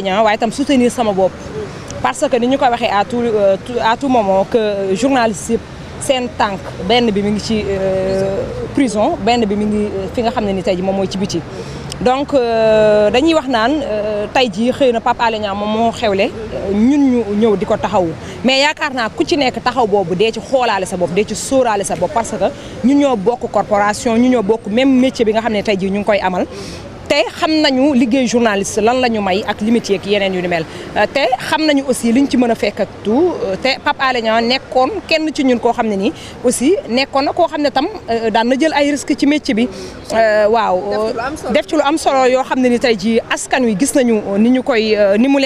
waaye itam soutenir sama bopp parce que ni ñu ko waxee à tout moment que journaliste yëpp seen tànk benn bi mi ngi ci prison benn bi mi ngi fi nga xam ne ni tey ji moom mooy ci biti donc dañuy wax naan tey jii xëy na Pape Alé Niang moom moo xewle ñun ñu ñëw di ko taxawu mais yaakaar naa ku ci nekk taxaw boobu dee ci xoolaale sa bopp dee ci sóoraale sa bopp parce que ñun ñoo bokk corporation ñu ñoo bokk même métier bi nga xam ne tey jii ñu ngi koy amal te xam nañu liggéey journaliste lan la ñu may ak limite yeeg yeneen yu ni mel te xam nañu aussi liñ ci mën a fekk ak tout te Pape Alé Niang nekkoon kenn ci ñun koo xam ne nii aussi nekkoon na koo xam ne tam daan na jël ay risque ci métier bi waaw def ci lu am solo yoo xam ne ni tey ji askan wi gis nañu ni ñu koy ni mu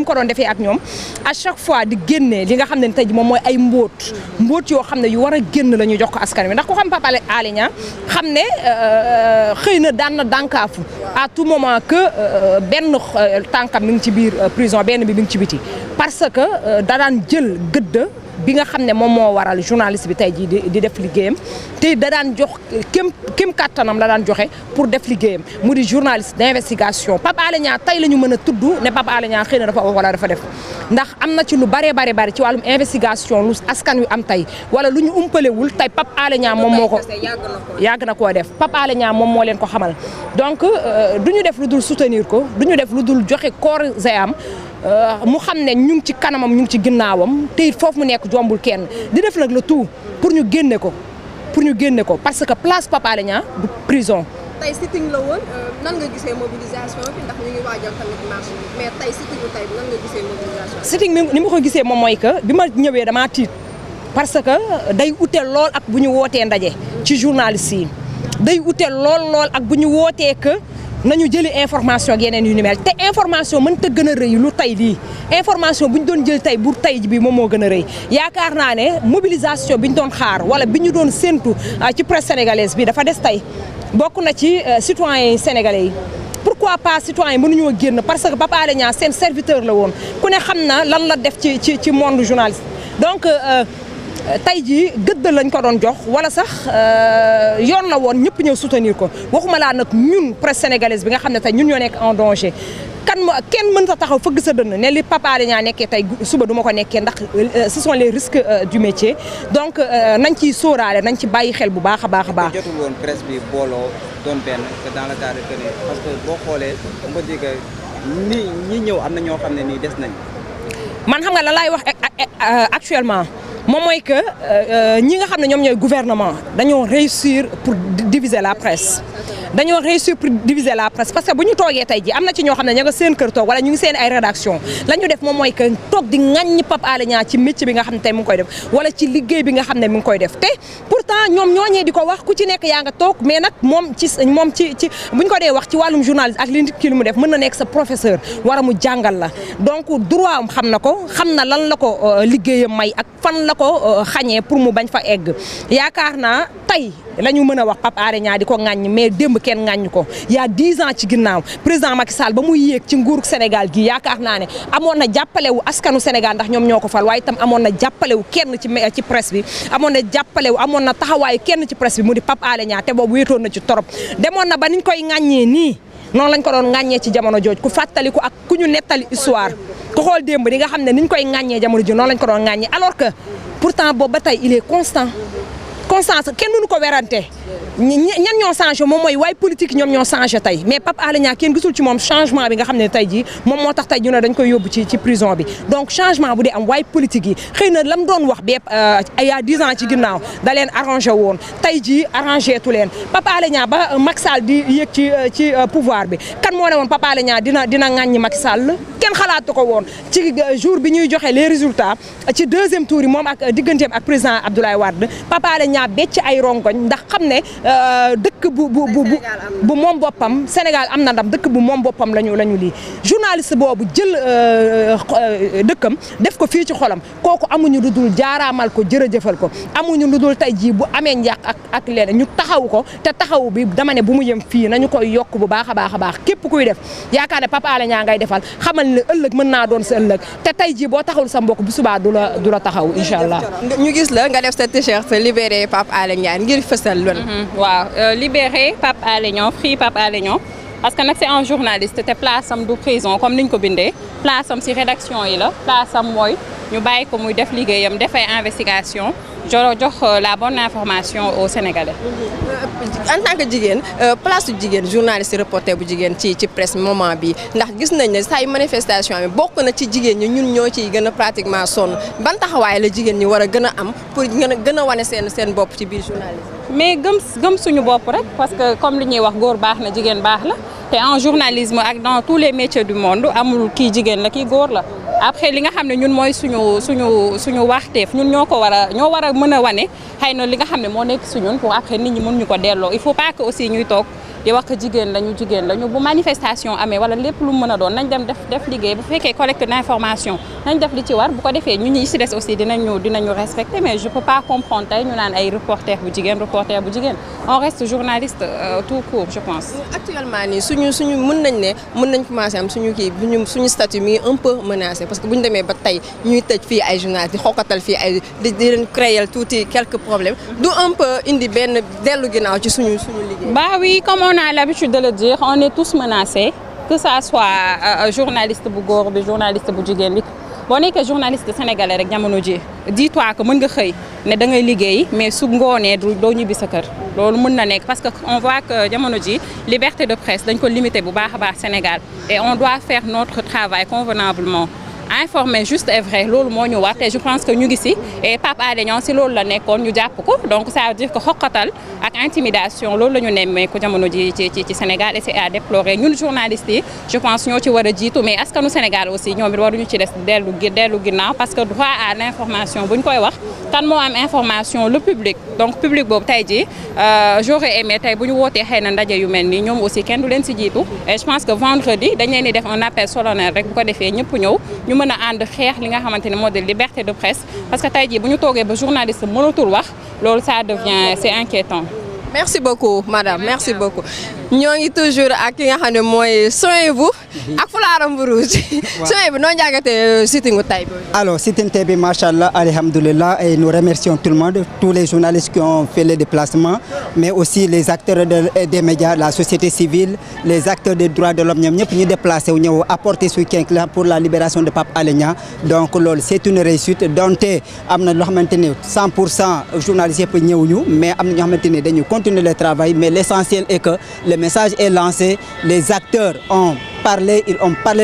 ko doon defee ak ñoom à chaque fois di génnee li nga xam ne ni tey ji moom mooy ay mbóot yoo xam ne yu war a génn la ñu jox ko askan wi ndax ku xam Pape Alé Niang xam ne xëy na daan na dànkaafu à tout moment que benn tànkam mi ngi ci biir prison benn bi mi ngi ci biti parce que da daan jël gëdd bi nga xam ne moom moo waral journaliste bi tey jii di def liggéeyam te da daan jox kem kattanam la daan joxe pour def liggéeyam mu di journaliste d'investigation Pape Alé Niang tey la ñu mën a tudd ne Pape Alé Niang xëy na dafa wax wala dafa def ndax am na ci lu bare ci wàllum investigation lu askan wi am tey wala lu ñu umpalewul tey Pape Alé Niang moom moo ko yàgg na koo def Pape Alé Niang moom moo leen ko xamal donc du ñu def lu dul soutenir ko du ñu def lu dul joxe corps et âme mu xam ne ñu ngi ci kanamam ñu ngi ci ginnaawam te it foofu mu nekk jombul kenn di def nag le tout pour ñu génne ko parce que place Pape Alé Niang du prison. tey sitting la woon nan nga gisee mobilisation bi ndax ñu ngi waajal tamit marche mais tey sitting bi tey nan nga gisee mobilisation bi. sitting bi ni ma ko gisee moom mooy que bi ma ñëwee damaa tiit parce que day ute lool ak bu ñu wootee ndaje ci journaliste yi day ute lool ak bu ñu wootee que. nañu jëli information ak yeneen yu ni mel te information mën ta gën a rëy lu tey lii information bu ñu doon jël tey bu tey bi moom moo gën a rëy yaakaar naa ne mobilisation bi ñu doon xaar wala bi ñu doon séntu ci presse sénégalaise bi dafa des tey bokk na ci citoyens sénégalais yi pourquoi pas citoyens mënuñoo génn parce que Pape Alé Niang seen serviteur la woon ku ne xam na lan la def ci monde journaliste donc tey jii gëdd lañ ko doon jox wala sax yoon la woon ñëpp ñëw soutenir ko waxuma laa nag ñun presse sénégalaise bi nga xam ne tey ñun ñoo nekk en danger kenn mën ta taxaw fëgg sa dënn ne li Pape Alé Niang nekkee tey suba du ma ko nekkee ndax ce sont les risques du métier donc nañ ciy sóoraale nañ ci bàyyi xel bu baax a baax. jotul woon presse bi booloo doon benn que dans le cadre que parce que boo xoolee on peut dire que ñi ñëw am na ñoo xam ne nii des nañ. man xam nga la laay wax actuellement. moom mooy que ñi nga xam ne ñoom ñooy gouvernement dañoo réussir pour diviser la presse parce que bu ñu toogee tey ji am na ci ñoo xam ne ña nga seen kër toog wala ñu ngi seen ay rédaction la ñu def moom mooy que toog di ŋaññi Pape Alé Niang ci métier bi nga xam ne tey mu ngi koy def wala ci liggéey bi nga xam ne mi ngi koy def te pourtant ñoom ñooñee di ko wax ku ci nekk yaa nga toog mais nag moom ci bu ñu ko dee wax ci wàllum journaliste ak li nit ki lu mu def mën na nekk sa professeur war a mu jàngal la donc droit am xam na ko xam na lan la ko liggéeyam may ak fan la ko xañee pour mu bañ fa egg yaakaar naa tey la ñu mën a wax Pape Alé Niang di ko ŋàññ mais démb kenn ŋàññ ko il y a 10 ans ci ginnaaw président Macky Sall ba muy yéeg ci nguuru Sénégal gi yaakaar naa ne amoon na jàppalewu askanu Sénégal ndax ñoom ñoo ko fal waaye itam amoon na jàppalewu kenn ci presse bi amoon na taxawaayu kenn ci presse bi mu di Pape Alé Niang te boobu wéetoon na ci torop demoon na ba niñ koy ŋàññee nii noonu lañ ko doon ŋàññee ci jamono jooj ku fàttaliku ak ku ñu nettali histoire ku xool démb di nga xam ne niñ koy ŋàññee jamono ji noonu lañ ko doon ŋàññee alors que pourtant boobu ba tey il est constant kenn mënu ko werante ñan ñoo changé moom mooy waay politique ñoom ñoo changé tey mais Pape Alé Niang kenn gisul ci moom changement bi nga xam ne tey jii moom moo tax tey ñu ne dañ koy yóbbu ci prison bi donc changement bu dee am waay politique yi xëy na lam doon wax bépp il y a 10 ans ci ginnaaw da leen arrangé woon tey jii arrangé tu leen Pape Alé Niang ba Macky Sall di yéeg ci pouvoir bi kan moo ne woon Pape Alé Niang dina ŋàññi Macky Sall kenn xalaatu ko woon ci jour bi ñuy joxe les résultats ci deuxième tour yi moom ak digganteem ak président Abdoulaye Wade Pape Alé Niang becc ay rongoñ ndax xam ne dëkk bu moom boppam Sénégal am na ndam dëkk bu moom boppam lañu lii journaliste boobu jël dëkkam def ko fii ci xolam kooku amuñu lu dul jaaraamal ko jërëjëfal ko amuñu lu dul tey jii bu amee njàq ak leneen ñu taxaw ko te taxaw bi dama ne bu mu yem fii nañu koy yokk bu baax a baax képp kuy def yaakaar ne Pape Alé Niang ngay defal xamal ne ëllëg mën naa doon sa ëllëg te tey jii boo taxawul sa mbokk bu subaa du la taxaw incha allah. ñu gis la nga def sa t-shirt libéré Pape Alé Niang ngir fësal loolu. waaw libéré Pape Alé Niang free Pape Alé Niang parce que nag c'est un journaliste te place am du prison comme niñ ko bindee place am ci rédaction yi la place am mooy ñu bàyyi ko muy def liggéeyam def ay investigation jox la bonne information aux Sénégalais. En tant que jigéen place du jigéen journaliste reporter bu jigéen ci presse moment bi ndax gis nañ ne saa yu manifestation bi bokk na ci jigéen ñi ñun ñoo ciy gën a pratiquement sonn ban taxawaay la jigéen ñi war a gën a am pour gën a wane seen bopp ci biir journalisme. mais gëm suñu bopp rek parce que comme li ñuy wax góor baax na jigéen baax la te en journalisme ak dans tous les métiers du monde amul kii jigéen la kii góor la. après li nga xam ne ñun mooy suñu waxteef ñun ñoo war a mën a wane xëy na li nga xam ne moo nekk si ñun pour après nit ñi mën ñu ko delloo il faut pas que aussi ñuy toog di wax que jigéen lañu bu manifestation amee wala lépp lu mën a doon nañ dem def liggéey bu fekkee collecte d'information nañ def li ci war bu ko defee ñun ñi si des aussi dinañu respecter mais je peux pas comprendre tey ñu naan ay reporter bu jigéen on reste journaliste tout court je pense. actuellement nii suñu mën nañ commencer am suñu statut mi un peu menacé parce que bu ñu demee ba tey ñuy tëj fii ay journalistes di xokkatal fii ay di leen créer tuuti quelques problèmes du un peu indi benn dellu ginnaaw ci suñu liggéey. Bah oui, comme on a l'habitude de le dire, on est tous menacés, que ça soit journaliste bu góor bi journaliste bu jigéen bi boo nekkee journaliste sénégalais rek jamono ji dis-toi que mën nga xëy ne da ngay liggéey mais su ngoonee doo ñibbi sa kër loolu mën na nekk parce que on voit que jamono ji liberté de presse dañ ko limité bu baax a baax Sénégal et on doit faire notre travail convenablement. Informer juste et vrai loolu moo ñu war te je pense que ñu ngi si et Pape Alé Niang si loolu la nekkoon ñu jàpp ko donc ça veut dire que xoqatal ak intimidation loolu la ñu nemmeeku jamono ji ci Sénégal et c'est à déplorer ñun journalistes yi je pense ñoo ci war a jiitu mais askanu Sénégal aussi ñoom it waruñu ci des dellu ginnaaw parce que droit à l'information bu ñu koy wax kan moo am information le public donc public boobu tey jii j'aurais aimé tey bu ñu wootee xëy na ndaje yu mel nii ñoom aussi kenn du leen si jiitu et je pense que vendredi dañ leen di def un appel solennel rek bu ko defee ñëpp ñëw mën a ànd xeex li nga xamante ne moo de liberté de presse parce que tey jii bu ñu toogee ba journaliste mënatul wax loolu ça devient c'est inquiétant. Merci beaucoup madame merci beaucoup ñoo ngi toujours ak ki nga xam ne mooy Souhaïbou ak fulaaram bu rouge Souhaïbou noo jàngatee sitting tay bi. Alors sitting tay bi machallah alhamdoulilah et nous remercions tout le monde tous les journalistes qui ont fait le déplacement mais aussi les acteurs des médias la société civile les acteurs des droits de l'homme ñoom ñëpp ñu déplacé wu ñëw apporter soutien pour la libération de Pape Alé Niang donc loolu c'est une réussite donte am na loo xamante ni 100% journalistes yëpp ñëwuñu mais am na ñoo xamante ni dañu continuer le travail mais l'essentiel est que le message est lancé les acteurs ont parlé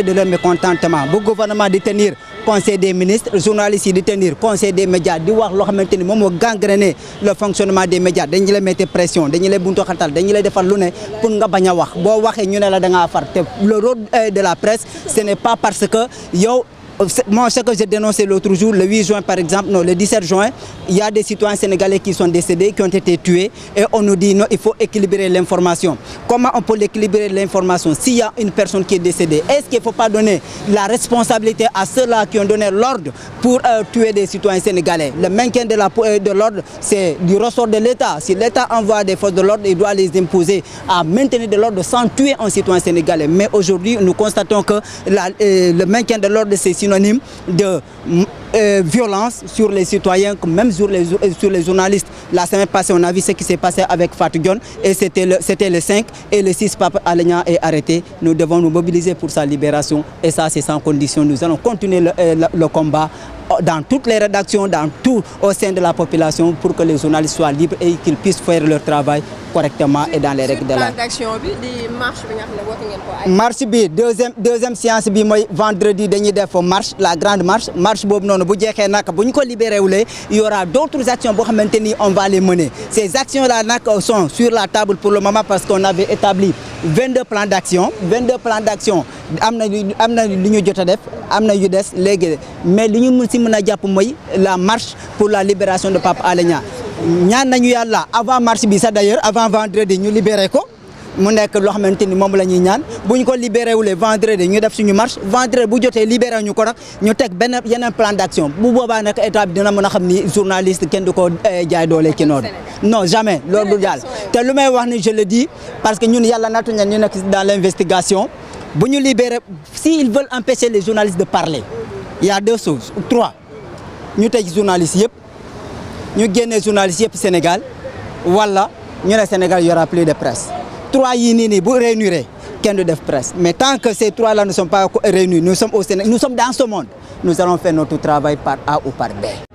de leur mécontentement bu gouvernement di tenir conseil des ministres journalistes yi di tenir conseil des médias di wax loo xamante ni moom moo gangréné le fonctionnement des médias dañu lay mettre pression dañu lay buntu xatal dañu lay defal lu ne pour nga bañ a wax boo waxee ñu ne la da ngaa far te le rôle de la presse ce n'est pas parce que yow moi ce que j'ai dénoncé l'autre jour le 8 juin par exemple non le 17 juin il y a des citoyens sénégalais qui sont décédés qui ont été tués et on nous dit non il faut équilibrer l'information comment on peut équilibrer l'information s'il y a une personne qui est décédée est-ce qu'il faut pas donner la responsabilité à ceux-là qui ont donné l'ordre pour tuer des citoyens sénégalais le maintien de l'ordre c'est du ressort de l'État si l'État envoie des forces de l'ordre il doit les imposer à maintenir de l'ordre sans tuer un citoyen sénégalais mais aujourd'hui nous constatons que le maintien de l'ordre c'est synonyme de violence sur les citoyens, même sur les journalistes. La semaine passée, on a vu ce qui s'est passé avec Fatou Dione et c'était le 5 et le 6 Pape Alé Niang est arrêté. Nous devons nous mobiliser pour sa libération et ça c'est sans condition. Nous allons continuer le combat dans toutes les rédactions, dans tout au sein de la population pour que les journalistes soient libres et qu'ils puissent faire leur travail correctement et dans les règles de l'art. Marche bi deuxième séance bi mooy vendredi dañuy def marche la grande marche boobu noonu bu jeexee nag bu ñu ko libéré wulee il y aura d'autres actions boo xamante ni on va les mener ces actions là nag sont sur la table pour le moment parce qu'on avait établi 22 plans d'action am na lu ñu jot a def am na yu des léegi mais li ñu mën si mën a jàpp mooy la marche pour la libération de Pape Alé Niang ñaan nañu yàlla avant marche bi sax d'ailleurs avant vendredi ñu libéré ko mu nekk loo xamante ni moom la ñuy ñaan bu ñu ko libéré wulee vendredi ñu def suñu marche vendredi bu jotee libéré ñu ko nag ñu teg yeneen plan d'action bu boobaa nag état bi dina mën a xam ni journaliste kenn du ko jaay doole ci noonu non jamais loolu du jàll te lu may wax ni je le dis parce que ñun yàlla nattu ñu nekk dans l'investigation bu ñu libéré s'ils veulent empêcher les journalistes de parler il y a deux choses ou trois ñu tëj journalistes yëpp ñu génnee journalistes yëpp Sénégal wala ñu ne Sénégal y aura plus de presse trois yii nii bu réunir kenn du def presse. Mais tant que ces trois-là ne sont pas réunis, nous sommes au Sénégal, nous sommes dans ce monde, nous allons faire notre travail par A ou par B.